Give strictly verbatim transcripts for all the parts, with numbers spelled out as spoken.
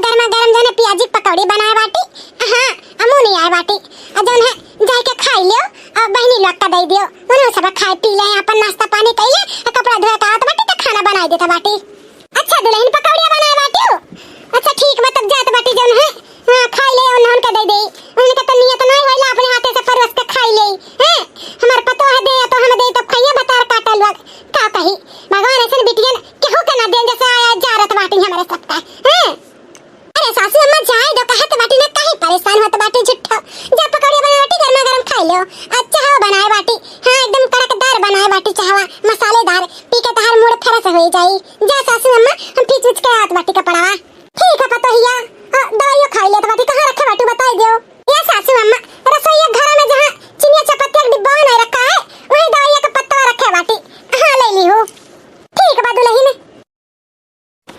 गरमा गरम जौन है पियाजी के पकौड़ी बनाए बाटी। हाँ, अमू नहीं आए बाटी। आ जौन है जाए के खाई लियो, आ बहिनी लोग का दे दियो। उन्हें सब खाए पी ले, अपन नाश्ता पानी कइले, आ कपड़ा धोए का आवत बाटी, त खाना बनाए देता बाटी। अच्छा दुलहिन, पकौड़िया बनाए बाटी हो? अच्छा ठीक बा, तब जात बाटी जौन है, हाँ, खाई ले, उन्हें उनका दे दे। उनका तो नियत नहीं होइला अपने हाथे से परोस के खाई ले। हैं? हमार पतोह दे या तो हम दे, तब खइया भतार काटल बा। का कही? भगवान ऐसन बिटियन केहू के ना देन, जैसे आया जारत बाटी हमारे सबका। हैं? अरे सासू अम्मा, जाए दो, कहत बाटी ना, काहे परेशान होत बाटी झूठो। जा पकौड़िया बनाए बाटी, गरमा गरम खाई लो। अच्छा हो बनाए बाटी, हाँ, एकदम कड़कदार बनाए बाटी, चाहवा मसालेदार, पी के तहार मूड फ्रेश हो जाई। जा सासू अम्मा, हम फीच उच के आवत बाटी कपड़वा। ठीक है पतोहिया, आ, दवाइयो खाई लेत बाटी, कहाँ रखे बाटू बताई दियो। ए सासू अम्मा, रसोईया घर में जहाँ चिनिया चपत्तिया के डिब्बा नहीं रखा है, वहीं दवाइया का पत्तवा रखे बाटी। हाँ, ले ली हूँ। ठीक बा दुलहिन।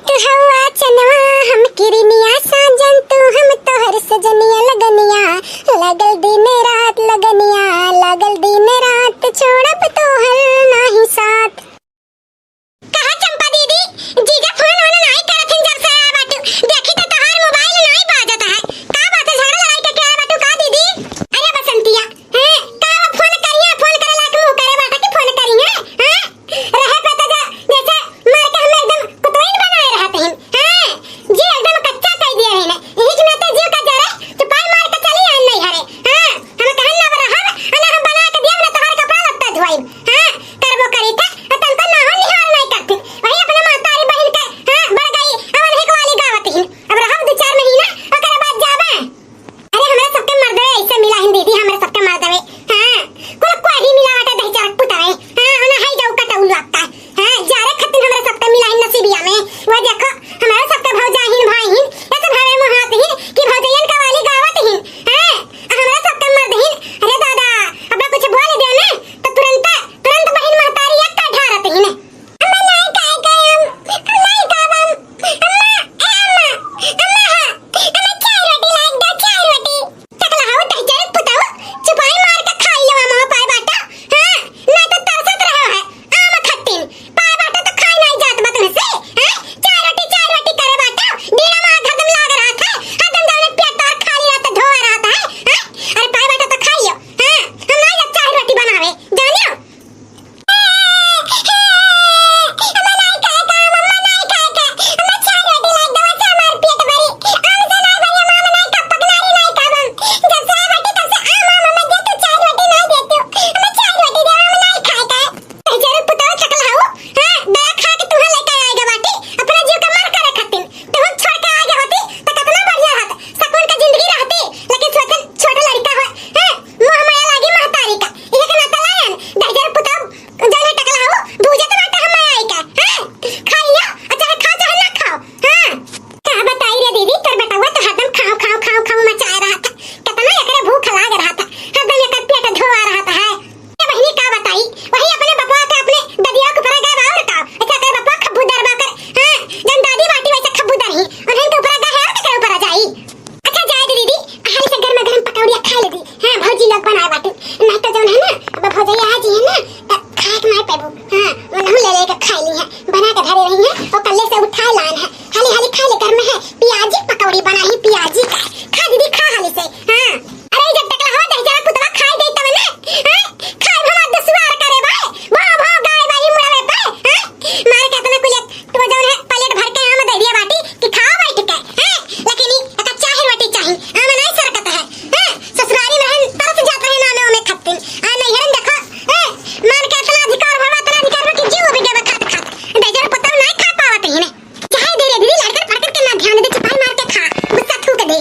तू हवा चनवा हम किरनिया साजन, तू हम तोहर सजनिया लगनिया, लागल दिन रात लगनिया, लागल दिन रात छोड़ब तोहर नाही साथ। कहा चंपा दीदी, जीजा फोन वोन नाई करत हन जब से आया बाटू। देखी तो तोहार मोबाइल नाई बाजत है। का बात है, झगड़ा लड़ाई करके आया बाटू का दीदी? अरे बसंतिया, हैं? का वो फोन करिया, फोन करे लायक मुंह करे बाटा कि फोन करी है? हैं? रहे पे तो जा, जैसे मार के हमें एकदम कुतवाइन बनाए रहत हन। हैं? जी एकदम कच्चा कर दिया है ना। यही के नाते जीव का जरे, चुपाई मार के चली आन नहीं हरे। हाँ? हम कहन ना रहब, अना हम बना के दिया ना तोहार कपड़ा लत्ता धोइब। हाँ? करबो करी थे, आ तनको नाहो निहार नाई करती। वही अपने महतारी बहिन के, हाँ, बड़ गई, अब उन्हीं के वाली गावत ही। अब रहब दो चार महीना, ओकरे बाद जाबे। अरे, हमरा सबके मर्दवे ऐसे मिला हिन दीदी, हमरा सबके मर्दवे। हाँ, कुल कोढ़ी मिला बाटे दही चरक पुतवे। हाँ, ओना है जाऊ कटऊ लगता है। हाँ, जारे खतिन हमरा सबके मिला हिन नसीबिया में। वो देखो, हमरा सबके भौजाई हिन, भाई हिन, ऐसे भावे मुहात हिन कि भौजैयन का वाली गावत हिन। हाँ, आ हमरा सबके मर्द हिन, अरे दादा, अब कुछ बोल दे ना, तो तुरंत, तुरंत बहिन महतारी एक का ढारत हिन। अम्मा, नाई खाए खाए हम, हम नाई खाब हम। अम्मा, ए अम्मा, अम्मा, हाँ, अम्मा, चाय रोटी लाइक दो, चाय रोटी। टकला हो, दहिजर पुताओ, चुपाई मार के खाई लेवा, मोह पाए बाटा। हाँ, ना तो तरसत रहो है, आम खट्टिन। पाए बाटा तो खाई नाई जात बा तुमसे, हैं? चाय रोटी, चाय रोटी करे बाटा, डीड़ा मार हरदम लाग रहत है, हरदम जाने पेट तोर खाली रहत, धोआ रहत है, हैं? अरे पाए बाटा तो खाई लियो, हाँ, हम नाई जात चाय रोटी बनावे, जानियो? सकून का जिंदगी रहती, लेकिन सोचन छोट लड़का हो, हैं? मोह माया लागी महतारी का। इहे के नाता लायन, दहिजर पुतौ, जौन है टकला हो, भूजत बाटे हम माया आई का, हैं? खाई लो, आ चाहे खाओ, चाहे ना खाओ, हाँ। का बताई रे दीदी, तोर बेटवा तो हरदम खाओ, खाओ, खाओ, खाओ मचाए रहा था। कितना एकरे भूख लाग रहा था, हरदम एकर पेट धोआ रहा था, है। ए बहिनी का बताई, वही अपने बपवा के अपने ददिया के ऊपर गए बा और का। अच्छा, एकर बपवा खब्बू दर बा कर, हाँ, जौन दादी बाटी वैसे खब्बू दर ही, उन्हें के ऊपर गए है और केकरे ऊपर जाई। अच्छा जाए दे दीदी, हाली से गर्मा गर्म पकौड़िया खा ले दी। हाँ, भौजी लोग बनाए बाटे। नहीं तो जौन है ना, अब भौजैया आ जी है ना, तो खाए के नहीं पेबू। हाँ, वो नहीं ले लेके खा ली है, बना के धरे रही है, वो कल्ले से उठाए लान है। हाली हाली खा ले, गर्म है, पियाजी पकौड़ी बनाई, पियाजी का। खा दीदी, खा हाली से। हाँ, अरे जब तक लहवा दही जरा पुतवा खाए दे तब ना, हाँ, खाए भमा दुश्वार करे भाई, भो भो गाय बाई मुड़वे पे, हाँ, मार के इतना कुल तो जौन है, प्लेट भर के आम दे दिया बाटी कि खाओ बैठ के, हैं? लेकिन ई एका चाहे रोटी चाही, आम नहीं सरकत है, हैं? ससुरारी में हम तरस जात रहे नामे ओमे खत्तिन। आ नैहरन देखो, हैं? मान के इतना अधिकार भवा, इतना अधिकार बा कि जीव भी गवा खात खात। बेजर पतल नहीं खा पावत ही ने। चाहे दे रे दीदी, लड़कन फड़कन के ना ध्यान दे, चुपाई मार के खा, गुस्सा थूक दे।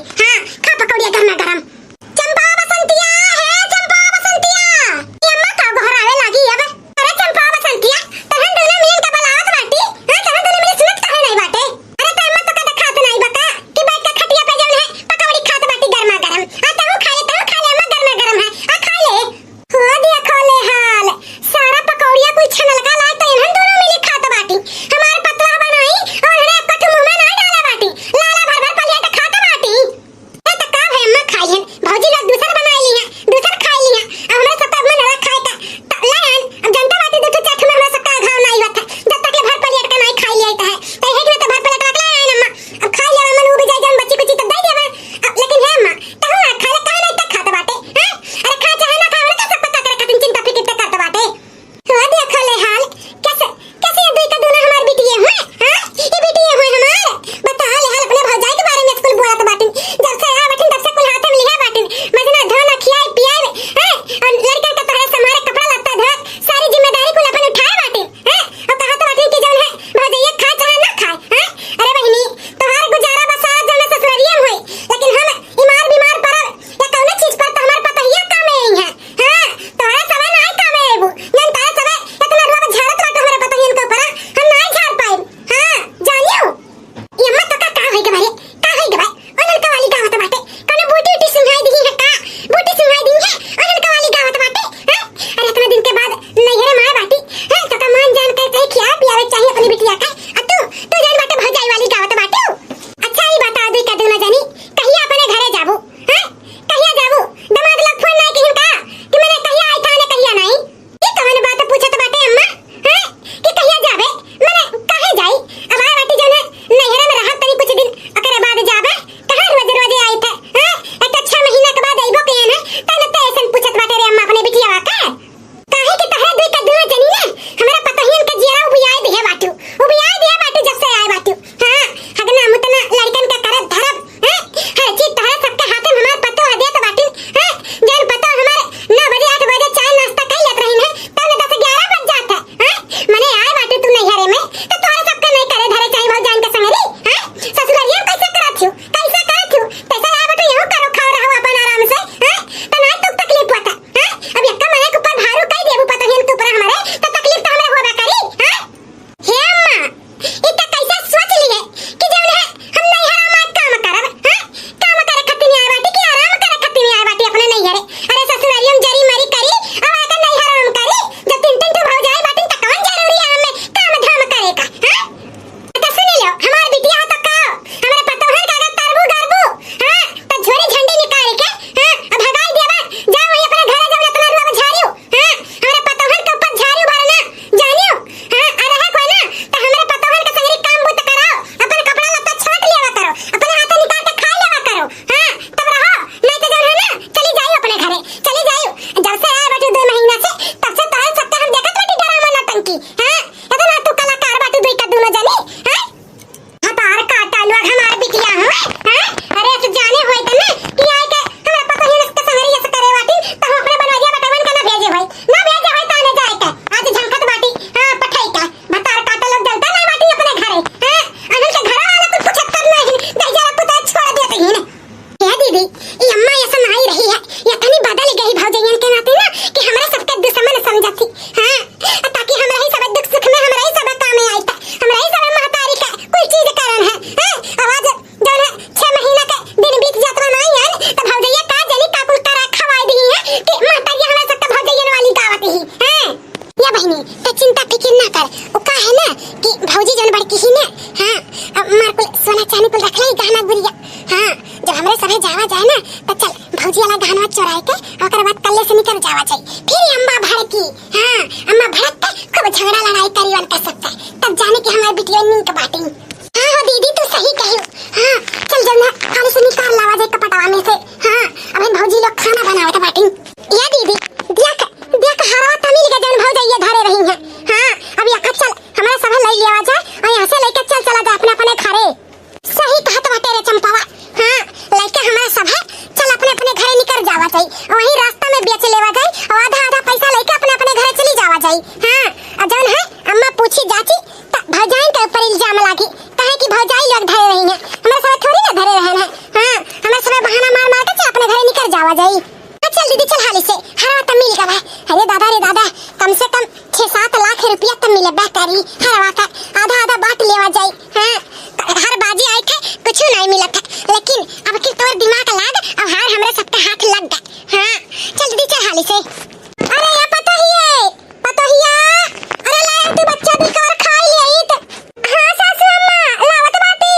भौजी वाला गहनवा चोराए के, ओकर बाद कल्ले से निकल जावा जाई। फिर अम्मा भड़की, हाँ, अम्मा भड़क के खूब झगड़ा लड़ाई करी उनका सबसे, तब जाने कि हमार बिटिया नीक बाटी। हाँ हो दीदी, तू सही कही। हाँ, चल जल्दी हाली से निकाल लावा जाए कपटवा में से। हाँ, अभी भौजी लोग खाना बनावत बाटी। या दीदी, देख, देख हरवा तमिल के जौन भौजइया धरे रही हैं। हाँ, अब यहाँ चल, हमारा सब लई लिया जाए और यहाँ से लेके चल चला जाए अपने अपने घरे। सही कहत बाटे रे चंपावा। हाँ, लइके हमरा सब है, चल अपने अपने घरे निकर जावा जाई, वहीं रास्ता में बेच लेवा जाई और आधा आधा पैसा लइके अपने अपने घरे चली जावा जाई। हाँ, और जौन है अम्मा पूछी जाची त भौजाइन के ऊपर इल्जाम लागी, कहे कि भौजाई लोग धरे रही हैं, हमरा सब थोड़ी ना धरे रहन है। हाँ, हमरा सब बहाना मार मार के चल अपने घरे निकर जावा जाई। हाँ, चल दीदी, चल हाली से, हरवा त मिल गवा। अरे दादा रे दादा, कम से कम छह सात लाख रुपया त मिलबे करी हरवा का, आधा आधा बांट लेवा जाई। हाँ, हर बाजी आई थे, कुछ नहीं मिलत है, लेकिन अब की तोर दिमाग लाग, अब हार हमरे सबके हाथ लग गए। हाँ, चल दीदी, चल हाली से। अरे या पतोहिए, पतोहिया, अरे लाए तू बच्चा भी कर खाई ले ईत। हाँ सासू अम्मा, लावत बाटी।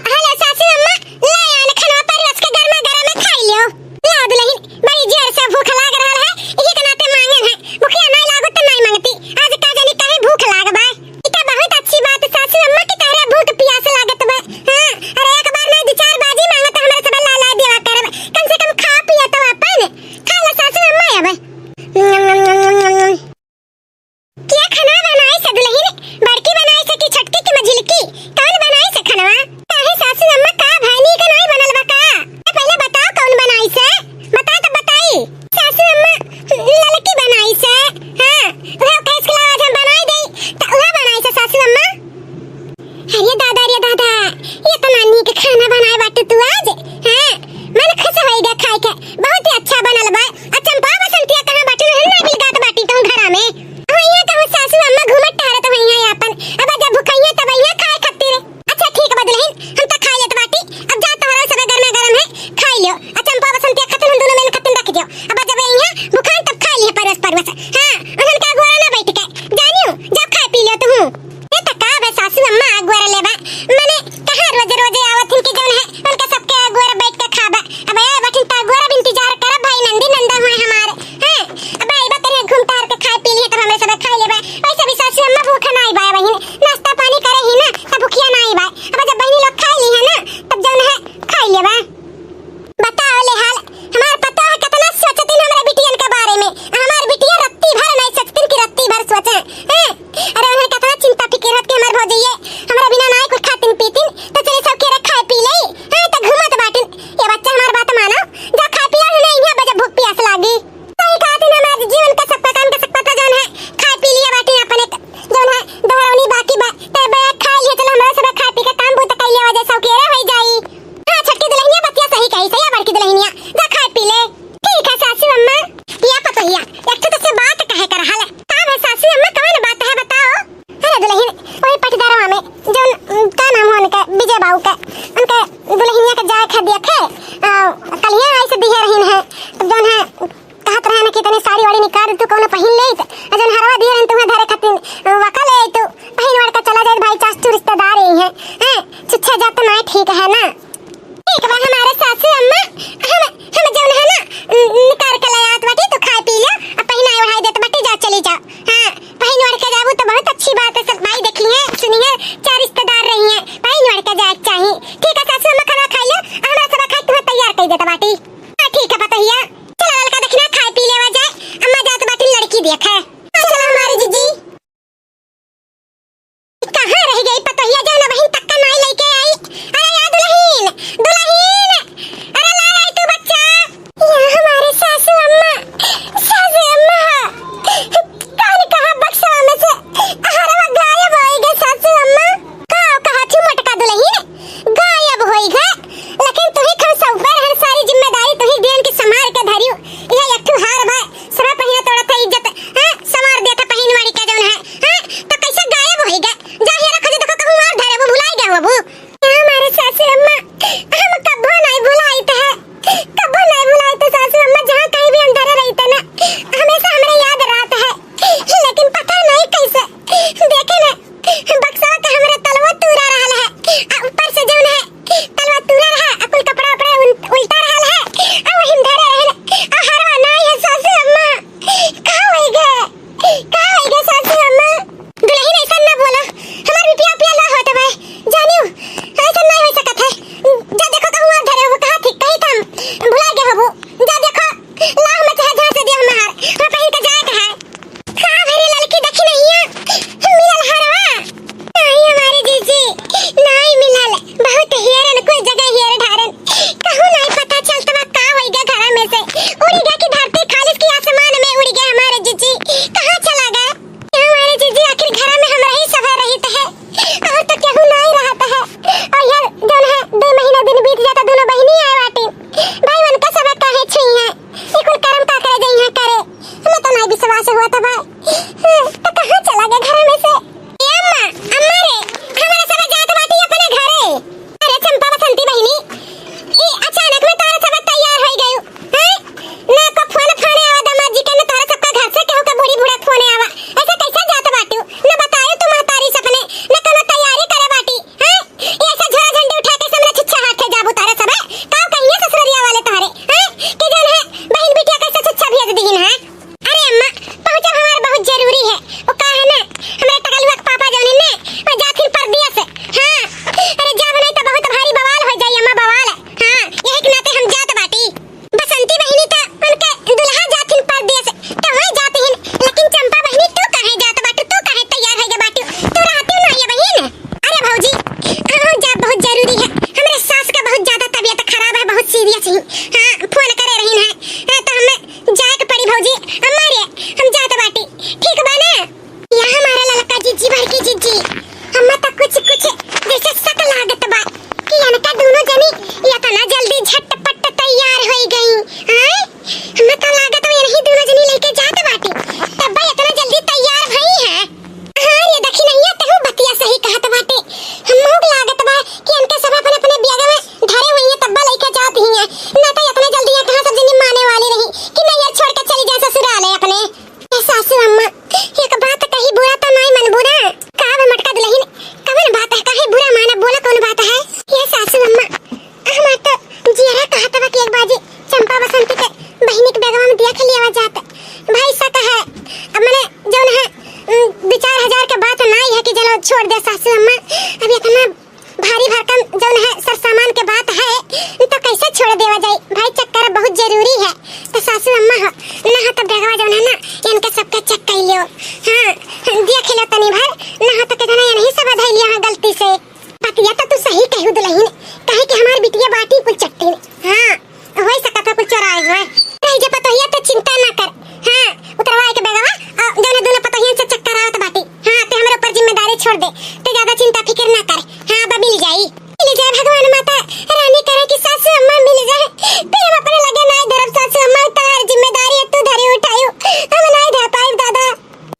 हेलो सासू अम्मा, ले आन खनवा परिवास के गर्मा गर्म खाई लियो। लाओ दुलहिन, बड़ी जोर से भूख लाग रहल है, इही के नाते मांगन है। भुखिया नहीं लागो त नहीं मांगती। आज का जानी काहे भूख लाग बा। ई त बहुत अच्छी बात सासू अम्मा के तहरे भूख पियास लागत बा। हाँ, अरे एक बार नहीं दो चार बाजी मांगो त हमरा सब ला ला देवा करब। कम से कम खा पिया तो अपन। खा ला सासू अम्मा अब। के खाना बनाइस दुलहिन? बड़की बनाइस कि छोटकी कि मझिलकी? कौन बनाइस खनवा? काहे सासू अम्मा, का भाई नीक नाई बनल बा का? ए, पहिले बताओ कौन बनाइस? बता त बताई। सासू अम्मा, ललकी बनाइस। हाँ, उहे कहिस कि लावा आज हम बनाई देई, त उहे बनाइस सासू अम्मा। अरे दादा रे दादा, इतना नीक खाना बनाए बाटे तू आज, हैं? मन खुश होई गया खाए के, बहुत ही अच्छा बनल बा। आ चंपा बसंतिया कहाँ बाटी? हम ना मिल गात बाटी कहूँ घरा में। हाँ, यहाँ कहूँ सासू अम्मा घूमत टहरत हुई हैं अपन। अब जब भुखाइए तब यहाँ खाए खातिर। अच्छा ठीक बा दुलहिन, हम त खा लेत बाटी। अब जा तोहरा सब गर्मा गर्म है, खाई लियो। आ चंपा बसंतिया खातिर हम दोनों में खातिर रख दियो। अब जब यहाँ भुखान तब खा लिए परवस परवस। हाँ, उन्हन का अगोरा ना बैठ के। जानियो, जा खाए पी लियो तू। ए त का बे सासू अम्मा अगोरा लेबा? मने कहाँ रोज रोज आवत हिन कि जौन है, उनका सबके अगोरा बैठ के खाबा। अब ए बठिन त अगोरा भी इंतजार करब भाई नंदी नंदा हुए हमारे। हैं? अब आइबा तनी घूम टहर के खाए पी लिए तब हमरे सब खाए लेबा। वैसे भी सासू अम्मा भूखा ना आइबा बहिन। नाश्ता पानी करे ही ना, त भुखिया ना आइबा। अब जब बहिनी लोग खाए ली है ना, तब जौन है खाए लेबा। बताओ ले हाल, हमार पता है कितना सोचती हम बाजी, चंपा बसंती के बहिनी के बेगवा में देख लिया जात। भाई शक है, अब मने जौन है, उम, दो चार हजार के बात नाई है कि चलो छोड़ दे सासू अम्मा। अब इतना भारी भरकम जौन है सरसामान के बात है, तो कैसे छोड़ देवा जाई? भाई check करब बहुत जरूरी है। तो सासू अम्मा हो, ना हो तो बेगवा जौन है ना, इनके सबके check कर लियो। हाँ, देख लो तनी भर, ना हो तो कितना ये नहीं सब धैलिया है गलती से। बतिया तो तू सही कहू दुलहिन, काहे कि हमार बिटिया बाटी कुल चट्टिन। हाँ, होई सकत है कुल चोराए हुए। रही जे पतोहिया तो चिंता ना कर। हाँ, उतरवाए के बेगवा, और जौन है दोनों पतोहियन से check करावत बाटी। हाँ, ते हमरे ऊपर जिम्मेदारी छोड़ दे, ते ज्यादा चिंता फिकिर ना कर। हाँ, अब मिल जाई, मिल जाए भगवान माता रानी करे कि सासू अम्मा मिल जाए, फिर हम अपने लगे नाई धरब सासू अम्मा, तोहार जिम्मेदारी है, तू धरी उठायू, हम नाई धर पाइब दादा।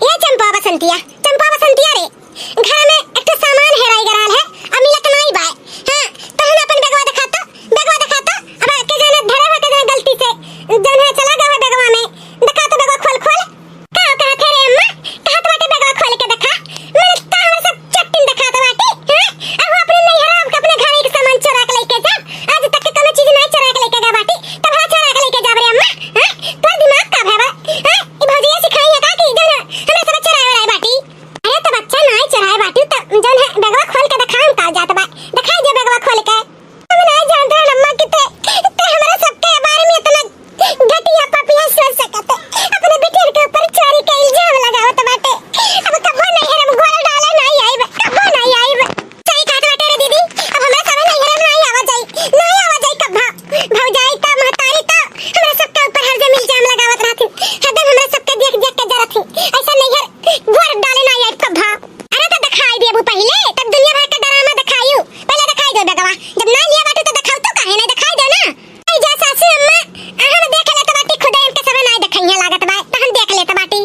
ये चंपा बसंतिया, चंपा बसंतिया रे, घर में एक ठो सामान हेराई गराल है, अब मिलत नाई बाय। हाँ, तो हम अपन बेगवा दिखा तो, बेगवा दिखा तो, अब के जाने धरा हुआ के जाने गलती से, जौन है चला गवा है बेगवा में, दिखा तो बेगवा खोल खोल। का कहत है रे अम्मा, कहत बाटे बेगवा खोल के दिखा, मने का हमरा सब चट्टिन दिखात बाटी, हाँ? अब वो अपने नैहरा के अपने घर के सामान चोरा के लेके जा, आज तक के कोनो चीज नहीं चोरा के लेके गवा बाटी, तब हाँ चोरा के लेके जाब रे अम्मा, हाँ? तोर दिमाग का भवा, हाँ? ई भौजिया सिखाई है का कि जौन है हमरा सब चोराए वाला बाटी? अरे तो बच्चा नाई चोराए बाटी, तो जौन है बेगवा खोल के दिखा, हम का जात बा, दिखाई दे बेगवा खोल के। हम नाई जानत रहन अम्मा कि ते, ते हमरा सबके बारे में इतना घटिया पापिया सोच सकत है। अपने बिटियन के ऊपर चोरी के इल्जाम लगावत बाटे। अब कबो नहीं हम गोड़ डाले नाई आइब, कबो नहीं आइब। सही कहत बाटे रे दीदी, अब हमरा सब नहीं हम नाई आवा जाई, नाई आवा जाई कब्बा। भौजाई का महतारी तो हमरा सबके ऊपर हरदम इल्जाम लगावत रहथिन, हरदम हमरा सबके देख देख के जरथिन। ऐसा नहीं है गोड़ डाले ना आइब कब्बा। अरे तो दिखाई देबू पहिले, तब दुनिया भर के ड्रामा दिखायू। पहिले दिखाई दे बेगवा, जब ना लिया बाटे तो दिखाऊ तो काहे नहीं दिखाई दे ना। आई जा सासू अम्मा, आ हम देख लेत बाटी, खुदे इनके सब ना दिखाइया लागत बा, तो हम देख लेत बाटी।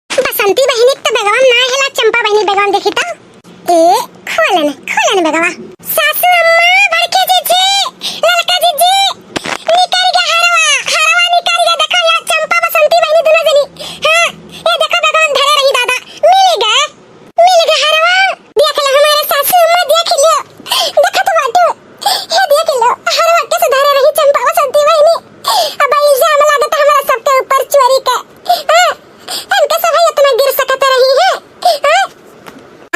बसंती बहिनी तो बेगवा में ना हेला, चंपा बहिनी बेगवा में देखी तो। ए, खोलन, खोलन बेगवा। सासू अम्मा, बड़के जीजी, ललका जीजी, निकर गया हरवा, हरवा निकर गया। देखो यहाँ चंपा बसंती बहिनी दोनों जनी। हाँ, ये देखो बेगवा में धरे रही दादा, मिल गए, मिल गए हरवा। देख लो हमारे सासू अम्मा, देख लो, देखो तो बाटू, ये देख लो, हरवा कैसे धरे रही चंपा बसंती बहिनी। अब इल्जाम लागत हमारा सबके ऊपर चोरी के। हाँ, इनके सब इतना गिर सकत रही है। हाँ?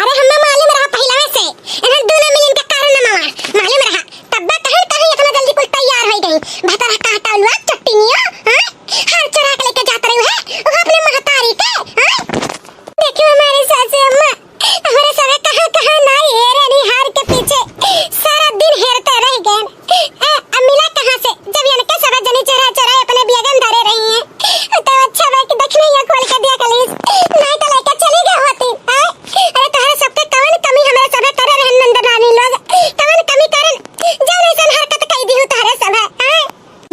अरे हमें मालूम रहा पहले से, इन्हन दोनों मिलिन के कारण मार, मालूम रहा। तब बा कहीं कहीं इतना जल्दी कुल तैयार हो गई। भतरा काटा हुआ चट्टिनिया, हाँ? हर चुरा के लेके जात रही है, वो अपने महतारी के, हाँ? देखियो हमारे सासू अम्मा, हमारे सब कहाँ कहाँ ना हेरे नहीं हार के पीछे सारा दिन हेरते रह गए। ए, अब मिला कहाँ से? जब इनके सब जनी चोरा चोरा अपने बेगवा में धरे रही हैं, तो अच्छा बा कि देखने या खोल के दिया कलीस, नहीं तो लेके चली गई होती। हैं? अरे तोहरे सबके कवन कमी हमरा सब करे रहन नंद रानी लोग? कवन कमी करन? जौन ऐसन हरकत कई दी तोहरे सब, हैं?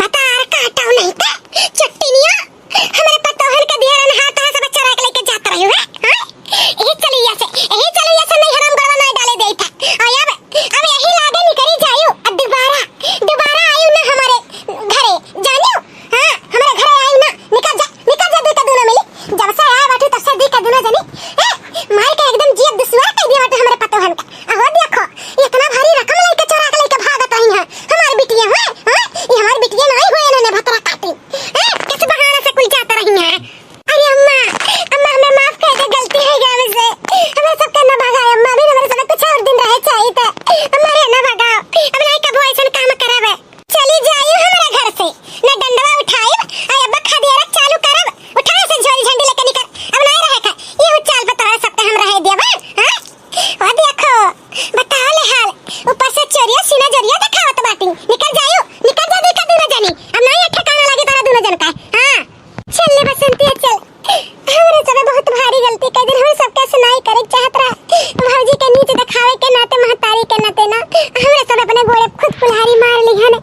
भतार काटो नहीं ते, चट्टिनिया। हमरे पतोहन के दिहरन हाथ हाथ सब चोरा के लेके जात रही है, हैं? यही चलिया से, यही चलिया से नहीं हराम गड़वा नहीं डाले देई था। और अब, अब यही लागे निकरी जायु, अब दोबारा, दोबारा आयु ना हमारे घरे, जानियो? हाँ, हमारे घरे आयु ना, निकल जा, निकल जा, दी का दूनो मिली। जब से आया बाटू तब से दी का दूनो जनी, ए, मार के एकदम जियत दुश्वार कर दिया बाटू हमारे पतोहन का। अहो देखो, इतना भारी रकम लेके चोरा के लेके भागत रही हैं, हमार बिटिया हुए, हाँ? ये हमार बिटिया नहीं हुए, इन्होंने भतरा काटी। हैं? किस बहाने से कुल जात रही हैं? अरे अम्मा, अम्मा हमें माफ कर दे, गलती हो गया हमसे। हमें सबके न भगाओ अम्मा, अभी हमारे सब कुछ और दिन रहे चाहिए था। हमारे न भगाओ, अब नहीं कबो ऐसा काम करब। चली जाइयो हमारे घर से, न डंडवा उठाइब, आ अब खदेरक चालू करब। उठा से झोल झंडी लेके निकल, अब नहीं रहे का। ये चाल पे तोहरा सबके हम रहे दिया बा, हाँ? ओ देखो, बताओ ले हाल, ऊपर से चोरिया सीना जोरिया दिखावत बाटी। निकल जायु, निकल जा, देखा दूनो जनी, अब नहीं ठिकाना लगे तारा दूनो जन का। हाँ, चल ले बसंती, चल। हमरे सबे बहुत भारी गलती कर दिन, हम सबके सुनाई करे चाहत रहा। भौजी के नीच दिखावे के नाते, महतारी के नाते ना, हमरे सब अपने गोड़े खुद कुल्हाड़ी मार ली है ना।